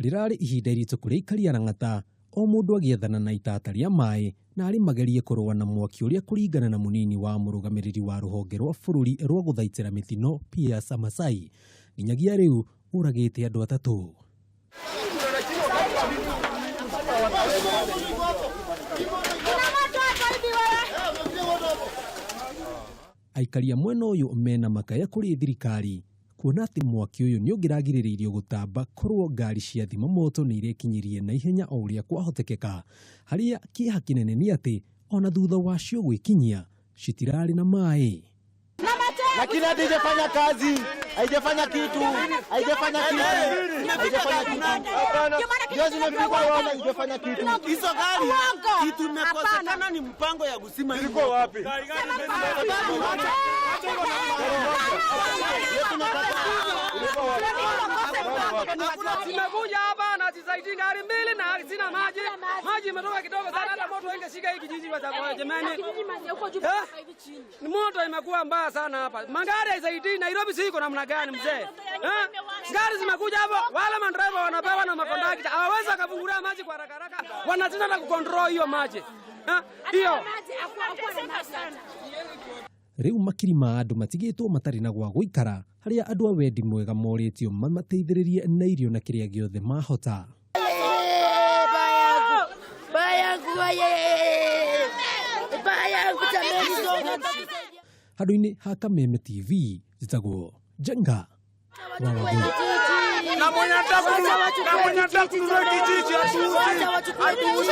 Rĩrarĩ ihinda iritũ kũrĩ aikari a Lang'ata, o mũndũ agĩethana na itata rĩa maĩ na arĩ magerie kũrũa na mwaki ũrĩa kũringana na mũnini wa mũrũgamĩrĩri wa rũhonge rwa bũrũri rwa gũthaitĩra mĩtino Pius Masai, nginyagia rĩu ũragĩte andũ atatũ. Aikari a mwena ũyũ mena makaya kũrĩ thirikari kuona atĩ mwaki ũyũ nĩ ũngĩragirĩrĩirio gũtamba korwo ngari cia thima moto nĩ irekinyirie na ihenya o ũrĩa kwahotekeka, harĩa kĩeha kĩnene nĩ atĩ ona thutha wacio gwĩkinyia citirarĩ na maĩ. Lakini hata haijafanya kazi, haijafanya kitu, haijafanya kitu, haijafanya kitu. Ndio zimepigwa wana, haijafanya kitu. Hizo gari kitu imekosekana ni mpango ya kuzima hii Ilikuwa moto. wapi? Zimekuja hapa na zisaidii gari mbili na sina maji. Maji imetoka kidogo sana, hata moto ingeshika hii kijiji kwa sababu jamani. Eh? Ni moto imekuwa mbaya sana hapa. Magari haisaidii. Nairobi si iko namna gani mzee? Eh? Gari zimekuja hapo, wale madriver wanapewa na makondakta hawawezi wakafungulia maji kwa haraka haraka, wanashinda na kucontrol hiyo maji. Eh? Hiyo. Rĩu makiri ma andũ matigĩtwo matarĩ na gwa gũikara, harĩa andũ a wendi mwega morĩtio mamateithĩrĩrie na irio na kĩrĩa gĩothe mahota. Handũ-inĩ ha Kameme TV, njĩtagwo Njenga wa Wangũi. Na mwenye anataka kununua kijiji atuuzi. Atuuzi.